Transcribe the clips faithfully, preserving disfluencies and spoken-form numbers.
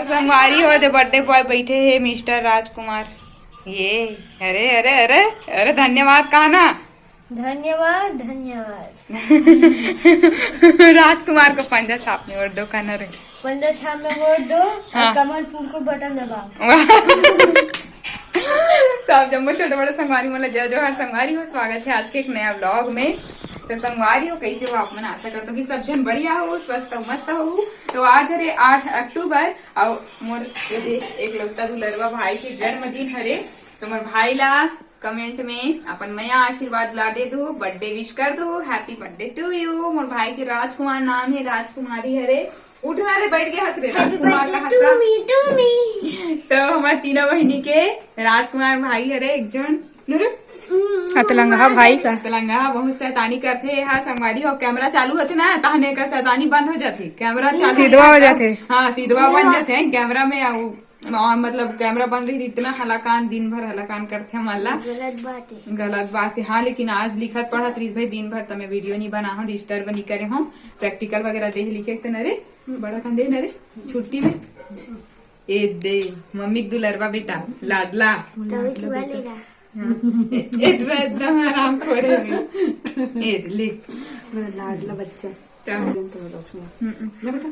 संगवारी हो, दे बर्थडे बॉय बैठे हे, मिस्टर राजकुमार। ये, अरे, अरे, अरे, अरे, धन्यवाद कहा ना। धन्यवाद, धन्यवाद। राजकुमार को पंजा छाप में वोट दो, कहा ना रे। पंजा छाप में वोट दो और हाँ। कमल फूल को बटन दबाओ। वाह। तो आप जम्मो छोटे बड़े संगवारी मन ला जय जोहार। संगवारी हो, स्वागत है आज के एक नया व्लॉग में। तो संगवारी हो, कैसे हो आप मन? आशा करता हूँ कि सब जन बढ़िया हो, स्वस्थ हो, मस्त हो। तो आज हरे आठ अक्टूबर, और मोर ये दे एकलौता दुलरवा भाई के जन्मदिन हरे। तो मोर भाई ला कमेंट में अपन मया आशीर्वाद ला दे दो, बर्थडे विश कर दो, Happy birthday to you। मोर भाई के राजकुमार नाम है, राजकुमारी हरे। उठ ना रे, बैठ गया हंस रे, राजकुमार का हंसा। To me, to me। तो हमार तीनों बहिनी के राजकुमार भाई हरे एक जन। नुरु? अतलंगहा भाई का। अतलंगहा बहुत शैतानी करथे हा संगवारी हो। कैमरा चालू होथे ना, तहने का शैतानी बंद हो जाथे। कैमरा चालू सिधवा हो जाथे। हाँ, सिधवा बन जाथे कैमरा में। अउ, अउ, मतलब, कैमरा बंद रही, इतना हलाकान, दिन भर हलाकान करथे हमन ला। गलत बात है। गलत बात है, हाँ। लेकिन आज लिखत पढ़त रहिस भाई दिन भर, त मैं वीडियो नहीं बनाहूँ, डिस्टर्ब नहीं करे हूँ। प्रैक्टिकल वगैरह दे लिखे त न रे, बड़ा कन दे न रे, छुट्टी में। ए दे, मम्मी के दुलरवा बेटा, लाडला। तभी छुआ लेगा। हाँ। ए, ए, तू एकदम आराम खोरे में। ए दे, ले। मेरा लाडला बच्चा। तो हम्म, हम्म। ना बेटा।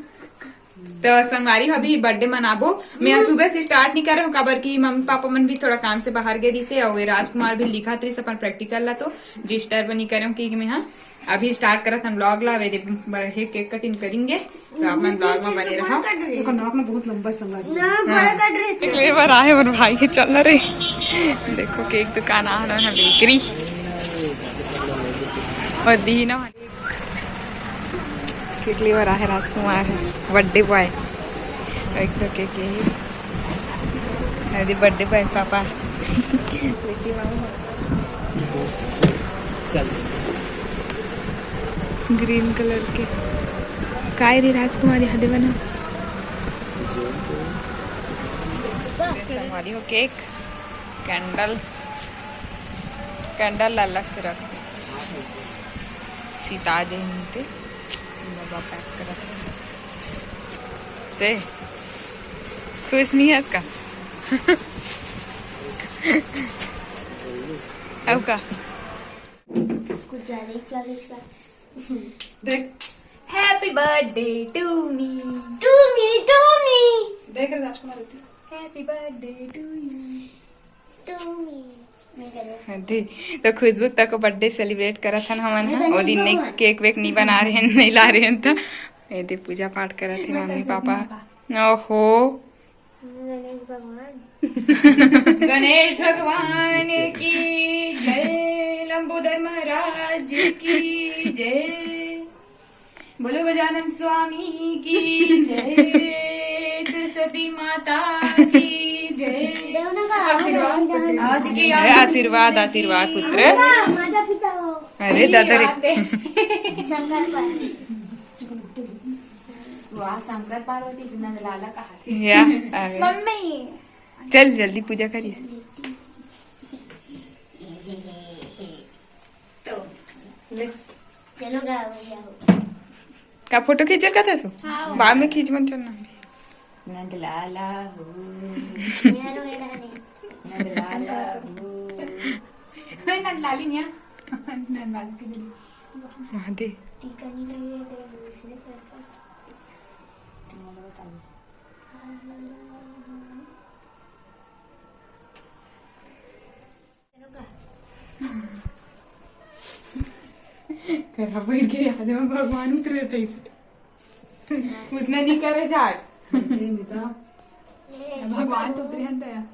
तो संगवारी हो, अभी बर्थडे मनाबो। मैं आज सुबह से स्टार्ट नहीं कर रहा हूँ, काबर कि मम्मी पापा मन भी थोड़ा काम से बाहर गए रहिसे, और ये राजकुमार भी लिखत रहिस अपन प्रैक्टिकल ला, तो डिस्टर्ब नहीं करे हूँ कि मैं, हाँ। अभी स्टार्ट करत हन व्लॉग ला, वेदे बड़े केक कटिंग करेंगे, तो आप मन व्लॉग में बने रहो। देखो, नाक में बहुत लंबा संगवारी। ना, बड़ा कट रहे थे। एक लेबर आए और भाई के चल रहे। देखो, केक दुकान आ रहा है, बेकरी। और दीना केक लेबर आए, राजकुमार है, बर्थडे बॉय। एक तो केक यही, अरे बर्थडे बॉय पापा। लेके मामा। ग्रीन कलर के काय रे राजकुमारी, हदे बना। संगवारी हो, केक, कैंडल, कैंडल ला अलग से रख दे, सीता आ जाए। बाबा पैक करत से खुश नहीं है इसका। अब का? कुछ ज्यादा ही चल इसका। देख। Happy birthday to me। To me, to me। देख रे राजकुमार, इतनी। Happy birthday to you। To me। मैं कर रहा हूँ। दे, तो खुशबू तक बर्थडे सेलिब्रेट करत हन हमन ह। ओ दिन नहीं, केक वेक नहीं बना रहे हैं, नहीं ला रहे हैं, तो ये दे पूजा पाठ करत हैं मम्मी पापा। ओहो। गणेश भगवान। गणेश भगवान की जय, लंबोदर महाराज की जय, बोलो गजानन स्वामी की जय, सरस्वती माता की जय। आशीर्वाद। आज की अरे आशीर्वाद, आशीर्वाद पुत्र। माता पिता हो। अरे दादा रे। शंकर पार्वती। वाह, शंकर पार्वती नंदलाला कहा थे। या, आ गए। मम्मी। चल जल्दी पूजा करिए। तो ले। चलो गा, बढ़िया हो। का फोटो खींचल का था सो? हाँ। बाद में खींच मन चलना। नंदलाला हो। नंदलाला हो। नंदलाली मिया। नंदलाल की दीदी। वहाँ दे। टीका नहीं लगे तो दूसरे तरफ। तुम्हारा बताओ। करा बैठ के याद में भगवान उतरे थे इसे। उसने नहीं करे जाए। भगवान तो उतरे हैं तो यार।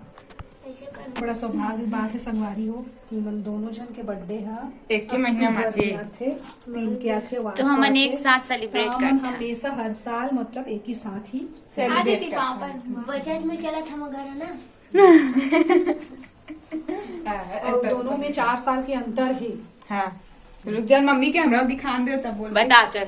बड़ा सौभाग्य बात है संगवारी हो कि मन दोनों जन के बर्थडे हा एक ही महीना में आथे। तीन के आथे, तो हमन एक साथ सेलिब्रेट करते हैं। हमेशा हर साल मतलब एक ही साथ ही सेलिब्रेट करते हैं। बचत में चलत हम घर है ना। और दोनों में चार साल के अंतर है। हाँ, रुक जा, मम्मी के हमरा दिखान दे तब बोल। बता चल,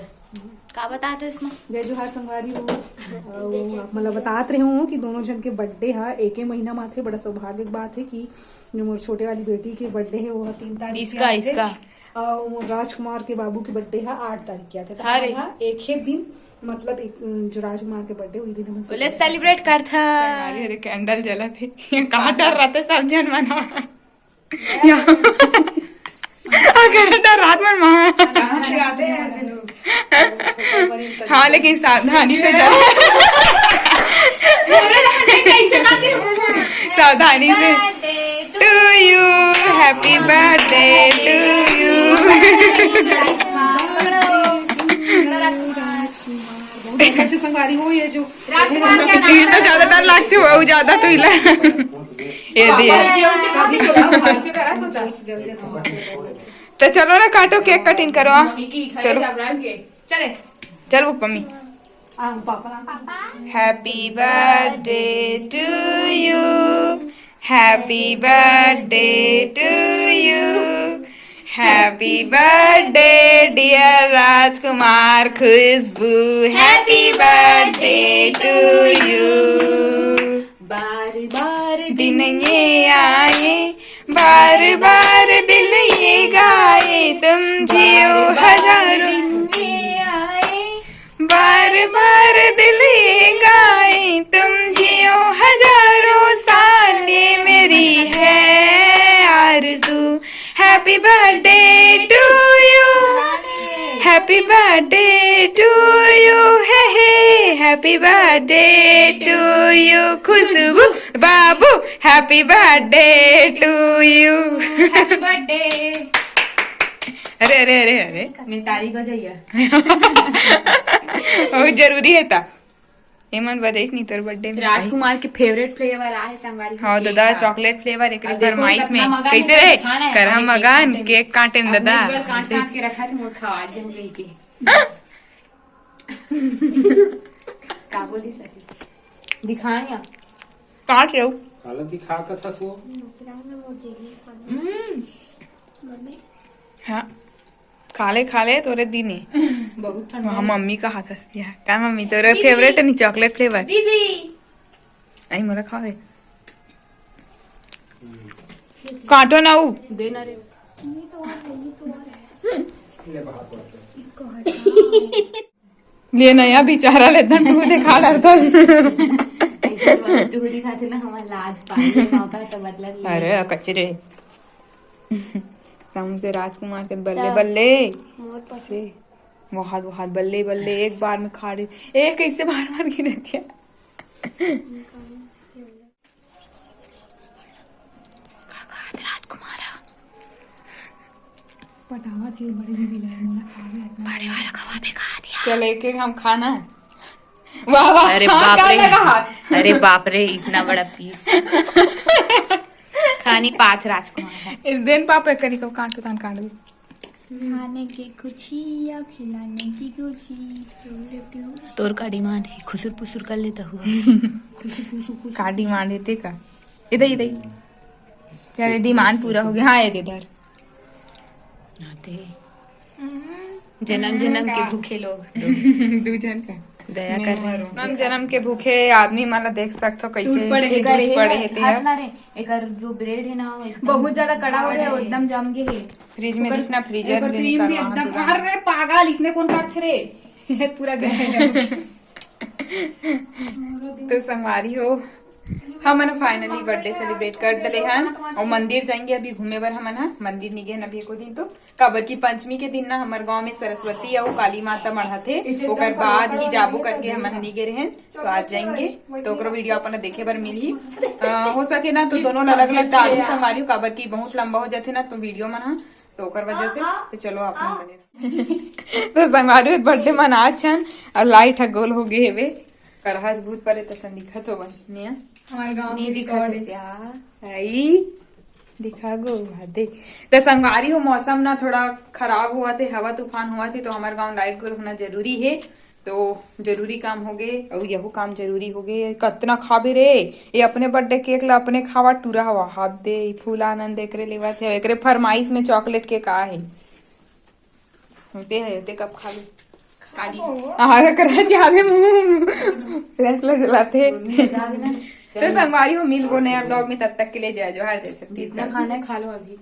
का बता दे इसमें? जय जोहार संगवारी हो। अउ आप मन ला बतात रहे हूँ कि दोनों जन के बर्थडे हा एके महीना में आथे। बड़ा सौभाग्य के बात है कि जो मोर छोटे वाली बेटी के बर्थडे है वो तीन तारीख के इसका, आथे। इसका। अउ मोर राजकुमार के बाबू के बर्थडे हा आठ तारीख के आथे। तो हाँ रे। हाँ, एक ही दिन मतलब एक, उम, जो राजकुमार के बर्थडे, वही दिन हम बोले सेलिब्रेट करथा। अरे, अरे, कैंडल जलत हे। कहाँ डर रहते सब जन मना। या। अगर डर रात में माँ। कहाँ से आते हैं ऐसे लोग? हाँ, लेकिन सावधानी से डर। सावधानी से। To you, happy birthday to you। बहुत अच्छे संगवारी हो ये जो। राजकुमार क्या नाम? तिल तो ज्यादा डर लगते हो, वो ज्यादा तो हिला। ये दिए। तो चलो ना, काटो, केक कटिंग करो। चलो। चले। चल वो Pammi. Happy birthday to you, happy birthday to you, happy birthday dear Rajkumar Khushboo, happy birthday to you। बार बार दिन ये आए, बार बार दिल ये गाए, तुम जियो हजारों दिन ये आए। बार बार दिल ये गाए, तुम जियो हजारों साल, ये मेरी है आरज़ू। Happy birthday to you, happy birthday to you, हे हे, happy birthday to you खुशबू बाबू, happy birthday to you। Happy birthday। अरे, अरे, अरे, अरे। मैं ताली बजाइया। बहुत जरूरी है ता। एमन बजाइस नहीं तोर बर्थडे में। राजकुमार के फेवरेट फ्लेवर आहे संगवारी। हाँ दादा, चॉकलेट फ्लेवर एक फरमाइश में। कैसे रे? करहा मगन, केक काटे में दादा। काट काट के रखा थे, मोर खवा जम गई के। का बोली सही? दिखाया। काट लो। काला दिखा कर था सो। हाँ। खा ले, खा ले, तोरे दीनी। बहुत ठंडा। वहाँ मम्मी का हाथ है। या, का मम्मी, तोरे फेवरेट है नी चॉकलेट फ्लेवर? दीदी। आई मोला खावे। काटो ना ऊ। दे ना रे। ले ना या बेचारा ले दन तू दिखा डरता। ऐसे बात तू दिखाते ना, हमारा लाज पानी मौका तो मतलब ये। अरे कचरे। समझे राजकुमार के बल्ले बल्ले। मोर पसंद। बहुत बहुत बल्ले बल्ले एक बार में खा रही। ए कैसे बार बार गिरे थे? का खात राजकुमार? पटावा थे बड़े दीदी ला, मोला खावे आता। बड़े वाला खवा पे खा दिया। चल एक एक हम खाना है। वाह वाह। अरे हाँ, बाप रे। अरे बाप रे, इतना बड़ा पीस। खानी पाथ राजकुमार है। इस दिन पापा करी को कांटो तान कांड। खाने की खुशी या खिलाने की खुशी। तोर का डिमांड है? खुसुर पुसुर कर लेता हुआ। का डिमांड है तेका? इधर, इधर। चले, डिमांड पूरा हो गया। हाँ, ये दे इधर। आते। जन्म जन्म के भूखे लोग। दू जन का। दया कर रहे हैं। जन्म जन्म के भूखे आदमी मन ला देख सकथो, कैसे टूट पड़े हे, टूट पड़े हे, हट ना रे। एकर जो ब्रेड है ना, वो एकदम बहुत ज्यादा कड़ा हो गया, एकदम जम गए है। फ्रिज में ओकर, रिसना, फ्रीजर ओकर में क्रीम भी निकालवा एकदम, दो। अरे पागल, इसने कौन काट थे रे? पूरा गया है। तो संगवारी हो, हमन finally birthday celebrate कर डले हन और मंदिर जाएंगे अभी घूमे बर। हमन ह मंदिर नहीं गए अभी एको दिन, तो काबर कि पंचमी के दिन ना हमर गांव में सरस्वती अउ काली माता मढ़ाथे, ओकर बाद ही जाबो करके हमन नहीं गए रहेन, तो आज जाएंगे। तो ओकरो वीडियो अपन देखे बर मिलही। अ, हो सके ना तो दोनों ला अलग अलग डालू संगवारी हो, काबर कि बहुत लंबा हो जाथे ना तो वीडियो मन ह, तो ओकर वजह से। तो चलो आप मन बने रहो। तो संगवारी हो, बर्थडे मनात हन और लाइट ह गोल हो गए हेवे। करहा भूत परे त संदिखत हो बनिया। हमारे गांव में रिकॉर्ड है। आई दिखा गो, हाँ, देख। त संगवारी हो, मौसम ना थोड़ा खराब हुआ थे, हवा तूफान हुआ थे, तो हमारे गांव लाइट गोल होना जरूरी है। तो जरूरी काम हो गए, और यहू काम जरूरी हो गए। कतना खाबे रे, ये अपने बर्थडे केक ला अपने खावा टूरा हवा, हाथ दे, ई फूल आनंद एकरे लेवा थे, एकरे फरमाइश में चॉकलेट केक आ है। होते है, होते कब खा ले। काली। हाँ, करा जाने मुंह। लस लस लाते। तो संगवारी हो, मिलबो नया ब्लॉग में, तब तक के लिए जय जोहार, जय छत्तीसगढ़। जितना खाना है खा लो अभी।